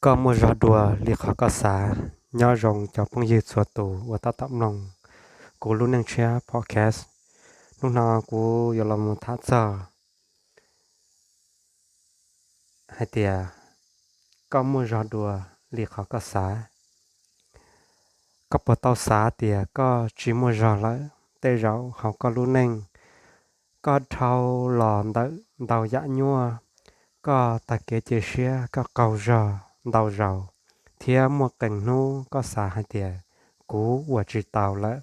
Koj muaj zog dua li qhov koj xav. Nyob zoo cov phooj ywg txhua tus uas tab tom mloog kuv lub neej tshiab podcast. Hnub no kuv yuav los mus tham txog hais tias koj muaj zog dua li qhov koj xav. Koj puas tau xav tias koj tsis muaj zog lawm? Tej zaum hauv koj lub neej, koj dhau los ntawm ntau yam nyuaj, koj tag kev cia siab, koj qaug zog ntau zaus, thiab muaj qee hnub koj xav hais tias kuv ua tsis tau lawm.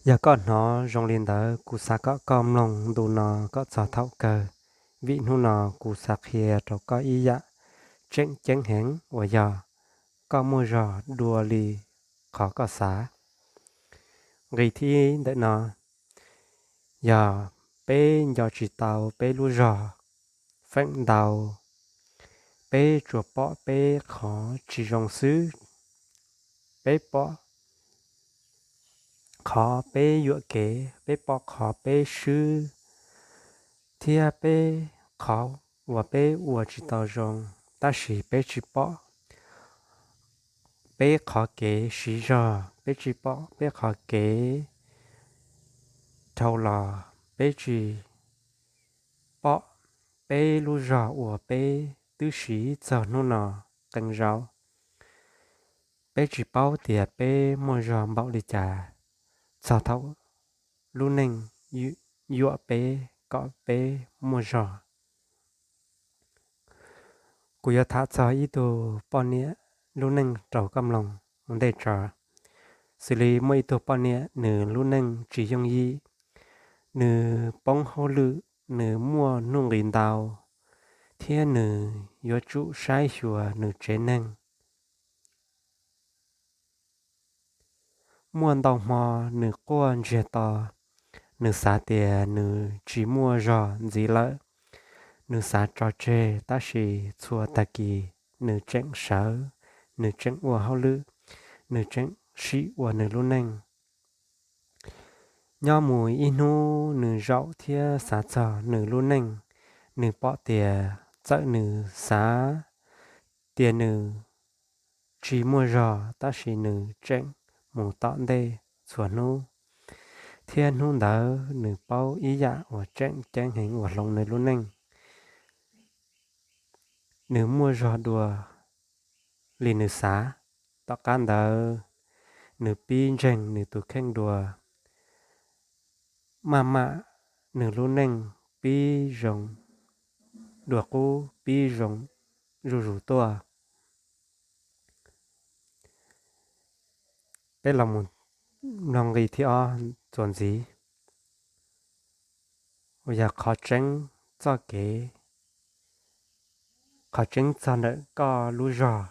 Yog koj hnov zoo li ntawd, kuv xav kom koj mloog ntu no kom txog thaum kawg, vim hnub no kuv xav qhia rau koj ib yam tseem ceeb heev uas yog koj muaj zog dua li qhov koj xav. Nqi thib ib ntawm no yog peb nco tsis tau peb lub zog feem ntau. Peb tsuas pom peb qhov tsis zoo xwb. Peb pom qhov peb yuam kev, peb pom qhov peb swb, thiab peb qhov uas peb ua tsis tau zoo, tab sis peb tsis pom peb qhov kev siv zog, peb tsis pom peb qhov kev dhau los, peb tsis pom peb lub zog uas peb twb siv txog hnub no qee zaus. Peb tsis paub tias peb muaj zog npaum li cas txog thaum lub neej yuam peb kom peb muaj zog. Kuv yuav tham txog ib tug poj niam lub neej rau koj mloog ua ntej tso. Xws li muaj ib tug poj niam, nws lub neej tsis yooj yim, nws poob hauj lwm, nws muaj nuj nqis ntau, thiab nws yuav tsum saib xyuas nws tsev neeg. Muaj ntau hmo nws quaj ntsiag to, nws xav tias nws tsis muaj zog ntxiv lawm, nws xav tso tseg, tab sis txhua tag kis nws tseem sawv, nws tseem ua hauj lwm, nws tseem sim ua nws lub neej. Nyob mus ib hnub nws zaum thiab xav txog nws lub neej, nws pom tias txawm nws xav tias nws tsis muaj zog, tab sis nws tseem mus tom ntej txhua hnub, thiab hnub ntawd nws paub ib yam uas tseem ceeb heev uas hloov nws lub neej. Nws muaj zog dua li nws xav. Tom qab ntawd, nws pib ntseeg nws tus kheej dua, maj mam nws lub neej pib zoo dua qub, pib zoo zuj zus tuaj. Peb los mus mloog nqi thib ob txuas ntxiv, uas yog qhov tseeb txoj kev, qhov tseeb txog ntawm koj lub zog.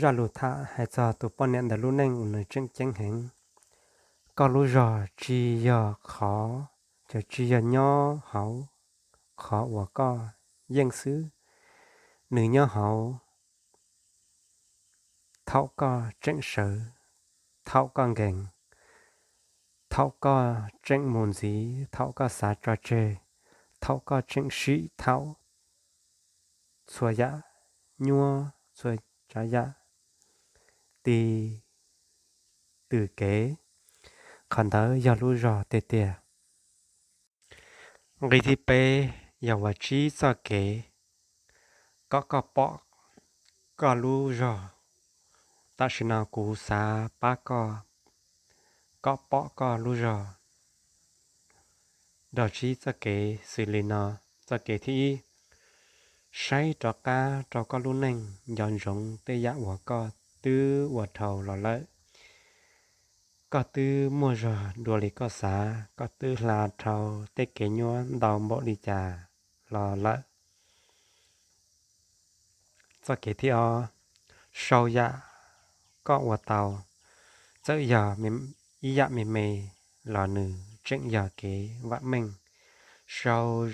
Zaj lus tham hais txog tus poj niam ntawd lub neej uas nws tseem ceeb heev. Koj lub zog tsis yog qhov, ces tsis yog nyob hauv qhov uas koj yeej xwb. Nws nyob hauv thaum koj tseem sawv, thaum koj nkees, thaum koj tseem mus ntxiv, thaum koj xav tso tseg, thaum koj tseem sim thaum txhua yam nyuaj, txhua tsav yam ti tws kev, qhov ntawd yog lub zog tiag tiag. Nqi thib peb yog uas tsib txoj kev kom koj pom koj lub zog. Tam sim no kuv xav pab koj kom pom koj lub zog nrog tsib txoj kev xws li no. Txoj kev thib ib, saib rov qab rau koj lub neej, nco ntsoov tej yam uas koj twb ua dhau los lawm. Koj twb muaj zog dua li koj xav, koj twb hla dhau tej kev nyuaj ntau npaum li cas los lawm. Txoj kev thib ob, sau yam koj ua tau, txawm yog ib yam me me los nws tseem yog kev vam meej. Sau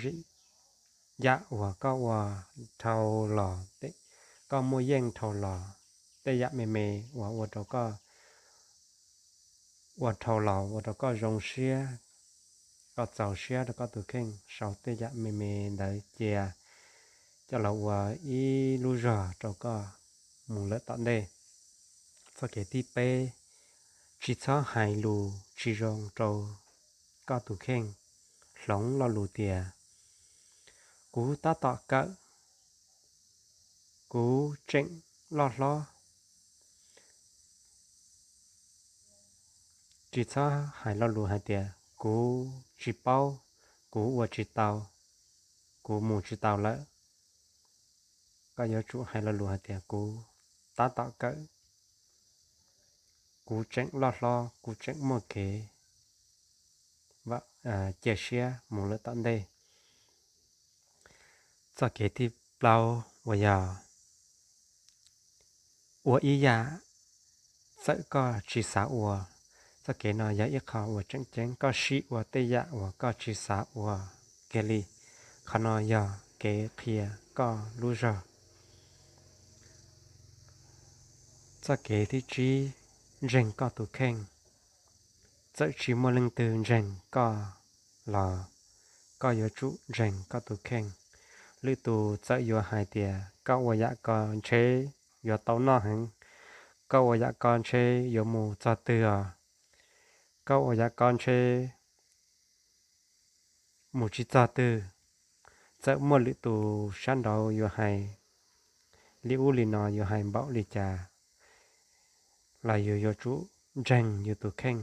yam uas koj ua dhau los, koj muaj yeej dhau los, tej yam me me uas ua rau koj, ua dhau los ua rau koj zoo siab, koj txaus siab rau koj tus kheej sau tej yam me me ntawd cia coj los ua ib lub zog rau koj mus lawm tom ntej. Txoj kev thib peb, tsis txhob hais lus tsis zoo rau koj tus kheej. Hloov lo lus tias, kuv tab tom kawm, kuv tseem loj hlob. Tsis txhob hais lo lus hais tias, kuv tsis paub, kuv ua tsis tau, kuv mus tsis tau lawm. Koj yuav tsum hais lo lus hais tias, kuv tab tom kawm, kuv tseem loj hlob, kuv tseem muaj kev cia siab mus lawm tom ntej. Txoj kev thib plaub uas yog ua ib yam txawm koj tsis xav ua. Txoj kev no yog ib qho uas tseem ceeb, koj sim ua tej yam uas koj tsis xav ua kiag li. Qhov no yog kev qhia koj lub zog. Txoj kev thib tsib, ntseeg koj tus kheej. Txawm tsis muaj leej twg ntseeg koj los koj yuav tsum ntseeg koj tus kheej. Lwm tus txawm yuav hais tias koj ua yam ko ntshe yuav tau noj heev, koj ua yam ko ntshe yuav mus txog twg os, koj ua yam ko ntshe mus tsis txog twg. Txawm muaj lwm tus sab nraud yuav hais li ub li no, yuav hais npaum li cas los yus yuav tsum ntseeg yus tus kheej.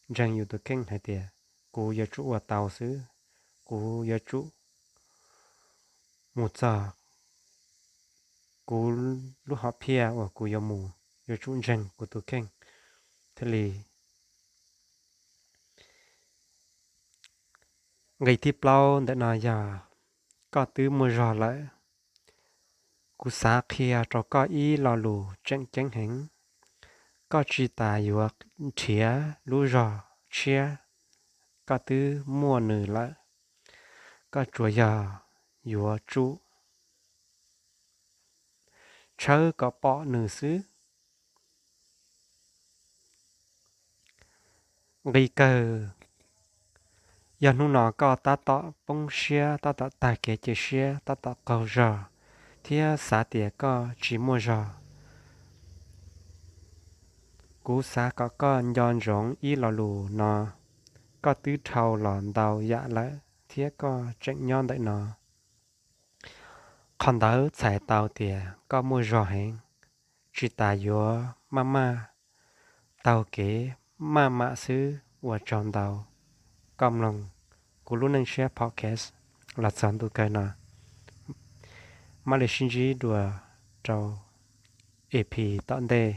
Ntseeg yus tus kheej hais tias kuv yuav tsum ua tau xwb, kuv yuav tsum mus txog kuv lub hom phiaj uas kuv yuav mus, yuav tsum ntseeg kuv tus kheej thiaj li. Nqe thib plaub ntawm no yog koj twb muaj zog lawm. Kuv xav qhia rau koj ib lo lus tseem ceeb heev. Koj tsis tas yuav nrhiav lub zog tshiab, koj twb muaj nws lawm. Koj tsuas yog yuav tsum tshawb kom pom nws xwb. Nqi kawg, yog hnub no koj tab tom poob siab, tab tom tag kev cia siab, tab tom qaug zog, thiab xav tias koj tsis muaj zog, kuv xav kom koj nco ntsoov ib lo lus no: koj twb dhau los ntau yam lawm thiab koj tseem nyob ntawm no. Qhov ntawd txhais tau tias koj muaj zog heev, tsis tas yuav maj maj taug kev maj mam xwb. Ua tsaug ntau, koj mloog kuv lub Neej Siab podcast los txog ntu kawg no. Mam li sib ntsib dua rau E P tom ntej.